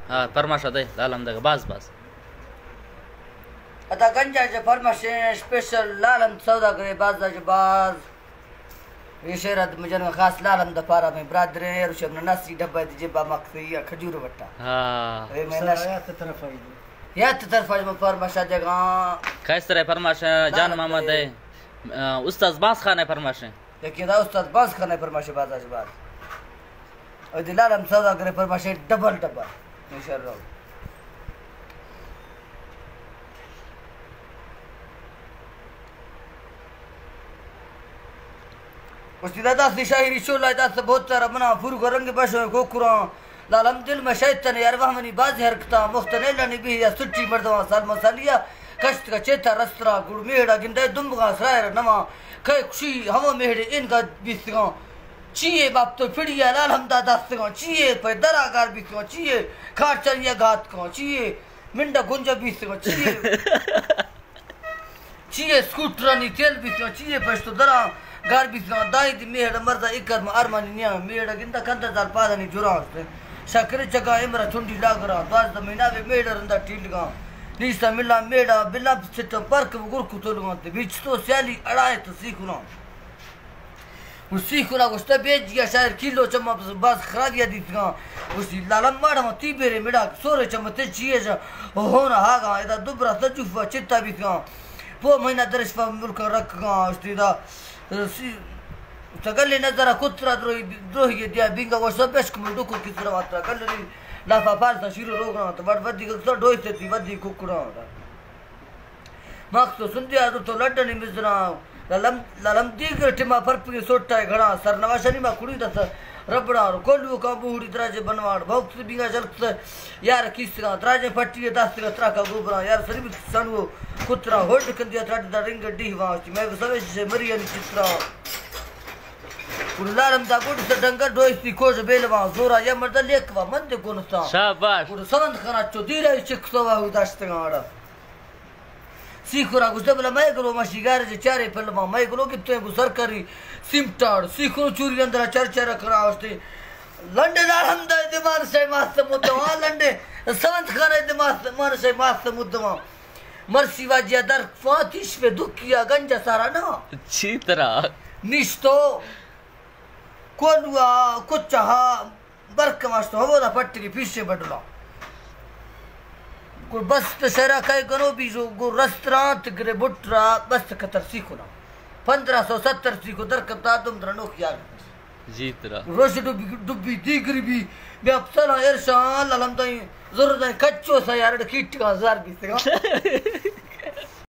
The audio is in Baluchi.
ہاں، پرماشا دے، لال ہمدا گا، باز، باز۔ ادا گنجا جا پرماشیں اسپیشل لال ہمدا سوداگرے، باز جا باز۔ یہ شعر اد مجن خاص لال ہمدا پارا، میں برادریں، روشم ناسی ڈبہ دی جیبا مکسی یا کھجور وٹا۔ ہاں۔ اے میں نس- یا تے طرف آئی دے۔ یا تے طرف آئی میں پرماشا جگہ۔ کس طرح پرماشا جان لال محمد دے۔ اے۔ آ، استاد باز خان اے پرماشیں۔ لیکن دا استاد باز خان اے پرماشے، باز اش باز۔ او دی لال ہمدا سوداگرے پرماشے ڈبل ڈبل۔ انشاءاللہ۔ گوشتی دا داستی شاعری چولائے داست بہت تر منا پورو رنگ بشو کوکراں۔ لال ہمدا دل میں شیطان یار وہمنی باز حرکتاں، مخت نیلانی بھی یا سٹی مردواں، سالما سالیا کشت کا چیتا رسترا، گڑ میڑا گندے دمبگاں سرائر نواں، کئے خوشی ہوا میڑے ان کا بیستگاں۔ چیے باپ تو پھڑی ہے لال ہمدا داستگاں، چیے پہ درا گار بیستگاں، چیے کارچن یا گاتکاں، چیے منڈا گنجا بیستگاں، چیے چیے سکوٹرانی تیل بیتگاں، چیے پشت و دراں گار بیتگاں، دائیں دی میہڑ مرزا اکر ما ارمانی نیاں، میہڑ گندا کندہ زال پادانی جراں است۔ شکر چگا امرا چنڈی لاگراں، دوازدہ مہینہ وے میہڑ رندا ٹیلگاں۔ نیسا ملا میہڑا بلا چٹا پرک گرکو تولگاں تے بیچ تو سیالی اڑائے تو سیکھناں۔ گوشتی خدا گوشتہ بیجیا شاعر کیلو چما باز خرابیا دیتگاں۔ گوشتی لالا ماڑا ما تی بیرے مڑا سورے چما تے چیے جا ہونا ہاگاں، ادا دوبرا سجوفا چتا بیتگاں۔ پو مہینہ درشفا ملکا رکھگاں، گوشتی دا سی-، تگلے نظرا کترا دروہی، دروہی دیا بینگا گوشتہ بشک من ڈکو کسرا واترا گلری لافا پالتا شیرو روگاں، تو وڑ ودی گسا ڈوئی سے تی ودی ککڑاں۔ مخصوص سندھیا دو تو لڈنی مزراں۔ لالم، لالم دیگر ٹیما پرپگی سوٹائے گھڑاں۔ سرنواشانی ما کڑی دس ربڑاں۔ کولو کاں بوڑی دراجے بنواڑ۔ بھوکس بینگا جلکس یار کیسگاں۔ دراجے پٹی داستگا تراکا گوبراں۔ یار سری سنو کترا ہولڈ کندیا تراٹ دا رنگ ڈیہواں۔ میں سویش سے مری انی چترا۔ گڑ لالم دا گڑ سے ڈنگر ڈویسی کوش بیلواں۔ زورا یا مرد لیکوا مند گونستاں۔ شاباش۔ گڑ سوند خنا چو دیرا چک سوا ہو داشتگاں آڑا۔ سیخورا گوشتہ بلہ مئے گلو مشی گارج چارے پلواں، مئے گلو گپتیں گو سرکاری سیمٹاڑ، سیخورو چوری اندرا چر چر کرا آشتے۔ لنڈے دار ہمدا دمان شے ماست مدواں، لنڈے سوند خانہ دمان شے ماست مدواں۔ مرسی واجیا در فاتیش پہ دکیا گنج سارا نہ۔ چی ترا؟ نشتو کولوا کچہا برک ماشتو ہمودا پٹگی پیشے بڈلا۔ گڑ بست شہرا کئے گنو بیجو، گڑ رسترانت گرے بٹرا بست کتر سیکھنا۔ پندرہ سو ستر سیکھو در کپتا دم درنو خیال۔ جی ترا۔ روش ڈبی، ڈبی دیگری بی، بیا پسلا ارشان لالم دائیں، زر دائیں کچو سا یار ڈکیٹ کا زار بیتگا۔